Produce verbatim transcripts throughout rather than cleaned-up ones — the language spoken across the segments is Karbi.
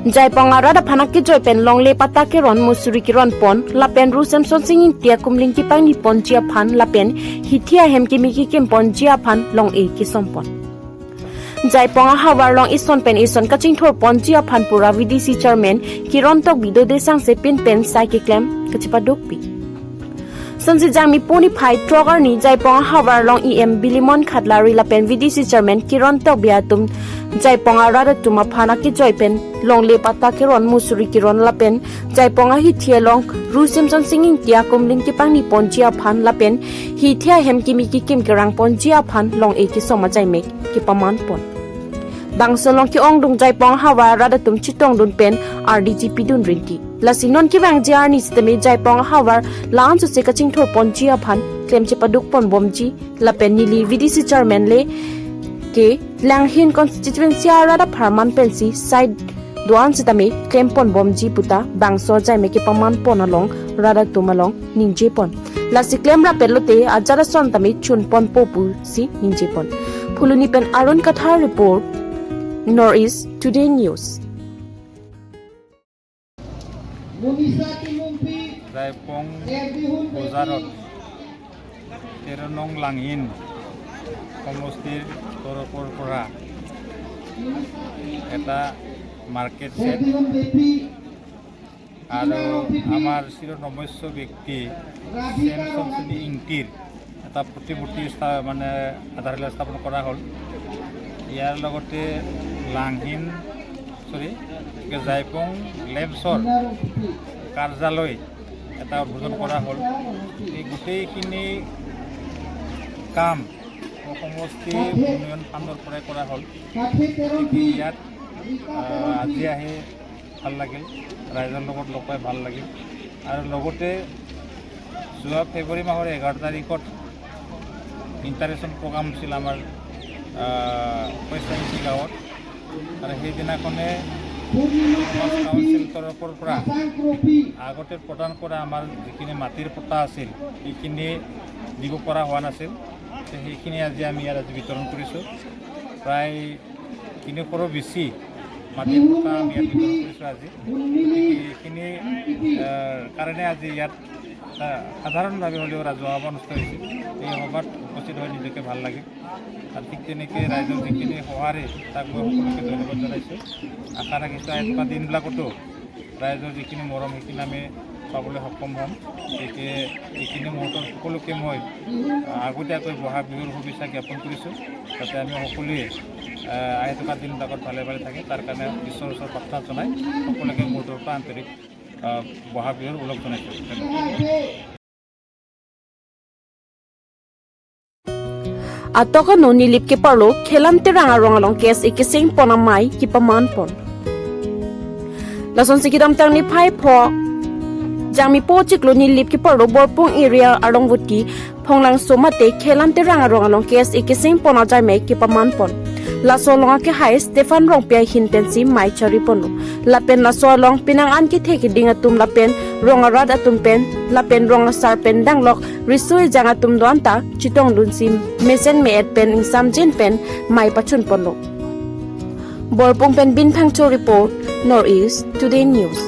Jaipong arat aphan akejoi pen longle patta keron, musuri keron pon lapen Ru Semsonsing Ingti akumling kepangni ponji aphan lapen hithi ahem kimi kekim ponji aphan long-e kesom pon. Jaipong ahavar along ison pen ison kachingthur ponji aphan pura V D C chairman Kiron Tokbi dode sangse pin pen sai keklem kachepadukpi. Sonsijang Mipo niphai throk arni Jaipong ahavar along E M Bilimon Khatlari lapen V D C chairman Kiron Tokbi atum Jaipong arat atum aphan akejoi pen longle patta keron, musuri keron lapen Jaipong ahithi along Ru Semsonsing Ingti akumling kepangni ponji aphan lapen hithi ahem kimi kekim kerang ponji aphan long-e kesom ajaimek kepaman pon. Bangso along ke-ongdung Jaipong ahavar arat atum chetongdun pen ardi chepidun rinti. Lasi non kevangji arni sitame Jaipong ahavar la-an sose kachingthur ponji aphan klem chepaduk ponbomji lapen neli V D C chairman le ke Langhin constituency arat apharman pensi side do-an sitame klem ponbomji puta bangso ajaimek kepaman pon along rat atum along ningje pon. Lasi klem rapet lote ajat ason tame chun ponpo pusi ningje pon. Phuloni pen Arun Kathar report, North East Today News. Jaipong বজাৰত তেৰ নং লাংহিন সমষ্টিৰ তৰফৰ পৰা এটা market shed আৰু আমাৰ চিৰনমস্য ব্যক্তি চেমচনচুনী ইংতিৰ এটা প্ৰতিমূৰ্তি স্থা- মানে আধাৰশিলা স্থাপন কৰা হ'ল। ইয়াৰ লগতে লাংহিন চৰি জাইপং লেম্পছৰ কাৰ্যালয় এটা উদ্বোধন কৰা হ'ল। এই গোটেইখিনি কাম সমষ্টি উন্নয়ন ফাণ্ডৰ পৰাই কৰা হ'ল। গতিকে ইয়াত আহ, আজি আহি ভাল লাগিল, ৰাইজৰ লগত লগ পাই ভাল লাগিল। আৰু লগতে যোৱা ফেব্ৰুৱাৰী মাহৰ এঘাৰ তাৰিখত ইণ্টাৰেকশ্যন প্ৰগ্ৰাম হৈছিল আমাৰ আহ, পইচামুখী গাঁৱত। আৰু সেইদিনাখনে সমাজ কাউন্সিল তৰফৰ পৰা আগতে প্ৰদান কৰা আমাৰ যিখিনি মাটিৰ পট্টা আছিল, সেইখিনি দিব পৰা হোৱা নাছিল। তে সেইখিনি আজি আমি ইয়াত আজি বিতৰণ কৰিছোঁ। প্ৰায় তিনিশৰো বেছি মাটিৰ পট্টা আমি ইয়াত বিতৰণ কৰিছোঁ আজি। গতিকে এইখিনি আহ, কাৰণে আজি ইয়াত আহ, সাধাৰণভাৱে হ'লেও ৰাজহুৱা সভা অনুষ্ঠিত হৈছে। এই সভাত উপস্থিত হৈ নিজকে ভাল লাগিল। আৰু ঠিক তেনেকে ৰাইজৰ যিখিনি সঁহাৰি, তাক মই সকলোকে ধন্যবাদ জনাইছোঁ। আশা ৰাখিছোঁ আহি থকা দিনবিলাকতো ৰাইজৰ যিখিনি মৰম, সেইখিনি আমি পাবলৈ সক্ষম হ'ম। গতিকে এইখিনি মুহূৰ্তত সকলোকে মই আহ, আগতীয়াকৈ বহাগ বিহুৰ শুভেচ্ছা জ্ঞাপন কৰিছোঁ, যাতে আমি সকলোৱে আহ, আহি থকা দিনবিলাকত ভালে ভালে থাকে, তাৰ কাৰণে ঈশ্বৰৰ ওচৰত প্ৰাৰ্থনা জনাই সকলোকে মোৰ তৰফৰ পৰা আন্তৰিক আহ, বহাগ বিহুৰ ওলগ জনাইছোঁ। ধন্যবাদ। Atok ano Nilip keparlo Khelam Terang arong along K S A keseng pon amei kepaman pon. Lasonsi kedamtang niphai pho Jangmi po chiklo Nilip keparlo Borpung area Arlongvoti Phonglangso mate Khelam Terang arong along K S A keseng pon ajaimek kepaman pon. Laso along akehai Stephen Rongpi ahin pensi mei chari ponlo. Lapen laso along penang an kethe keding atum lapen rong arat atum pen lapen rong asar pen danglok riso ejang atum do-an ta chetongdunsi mesen me-et pen ingsamjin pen mei pachun ponlo. Borpung pen Bin Phangcho report, North East Today News.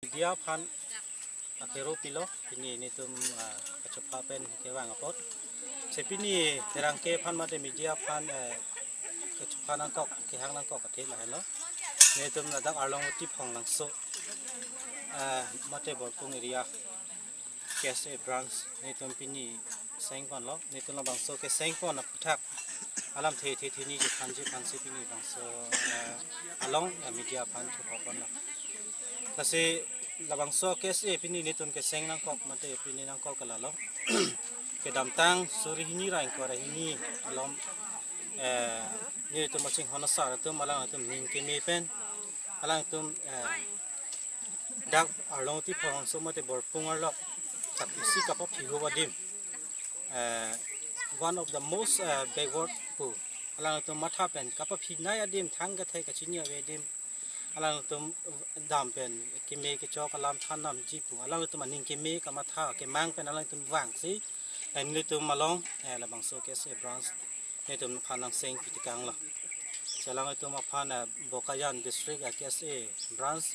Media aphan akero pilo, pini netum ah, kachopha pen kevang apot. Se pini terang ke aphan mate media aphan eh, kachopha nangkok, kehang nangkok athe lahenlo. Netum ladak Arlongvoti Phonglangso eh, mate Borpung area K S A branch netum pini seng ponlo, netum labangso keseng pon aphuthak alamthe the theni kephanji aphansi pini bangso eh, along eh, media aphan chopha ponlo. Lasi labangso K S A pini netum keseng nangkok mate pini nangkok ke lalo. Kedamtang suri hini ra ingkoi ra hini along eh, netum machinghon asar atum alangtum ning keme pen alangtum eh, dak Arlongvoti Phonglangso mate Borpung arlok kap isi kapaphi ho adim. Eh, one of the most eh, backward pu. Alangtum matha pen kapaphi nai adim thang kathai kachini ave adim. Alangtum dam pen keme kecho kalam than namji pu. Alangtum aning keme kamatha kemang pen alangtum vangsi. Pen netum along eh, labangso K S A branch netum aphan nangseng pitikanglo. Alangtum aphan, eh, Bokajan District, eh, K S A Branch,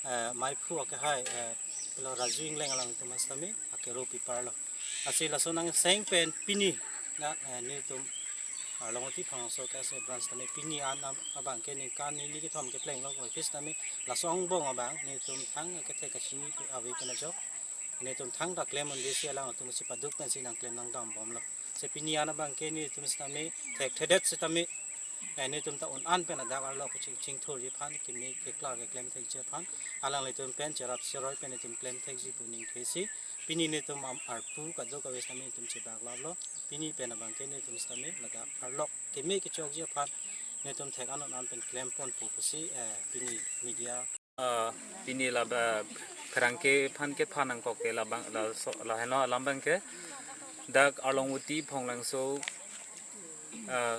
eh, Maiphu akehai, eh, pilo Raju Ingleng alangtum sitame akero pi parlo. Lasi laso nang seng pen pini na, eh, nelitum Arlongoti Phonglangso K S A Branch tame pini an ab-, abang ke ningkan neli kethom keplenglo office tame laso angbong abang nelitum thang kethek kachini ave pen ajok nelitum thangta klem un-esi alangtum si paduk pensi nang klem nang dambomlo. Lasi pini an abang ke nelitum sitame thekthedet sitame, eh, nelitum ta un-an pen adak arlo kaching chingthurji aphan keme keklar keklem thekji aphan alanglitum pen cherap cheroi pen nelitum klem thekji pu ningkesi pini nelitum am arpu kadokave sitame nelitum chebaklaplo. Pini pen abang ke nelitum sitame ladak arlo keme kechokji aphan nelitum thek an un-an pen klem ponpo pusi, eh, pini media. Ah, pini laba pherangke aphan kethan nangkok ke labang laso lahenlo alam abang ke dak Arlongoti Phonglangso, ah,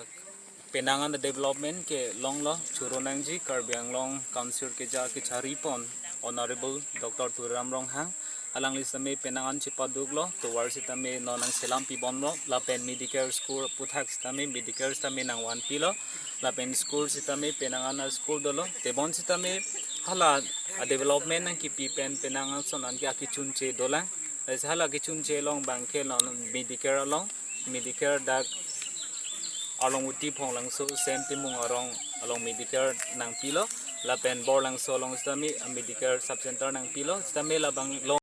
penang an development kelonglo choro nangji Karbi Anglong Council keja kechari pon Honorable Doctor Tuliram Ronghang alangli sitame penang an chepaduklo tovar sitame non nangselam pibomlo lapen Medicare school aputhak sitame Medicare sitame nangvanpilo lapen school sitame penang an school dolo tebon sitame hala development nangkipi pen penang an ason an ke akechunche dolang. Lasi hala kechunche along abang ke non Medicare along Medicare dak Arlongoti Phonglangso Sem Timung arong along Medicare nangpilo lapen Borlangso along sitame Medicare sub center nangpilo sitame labang along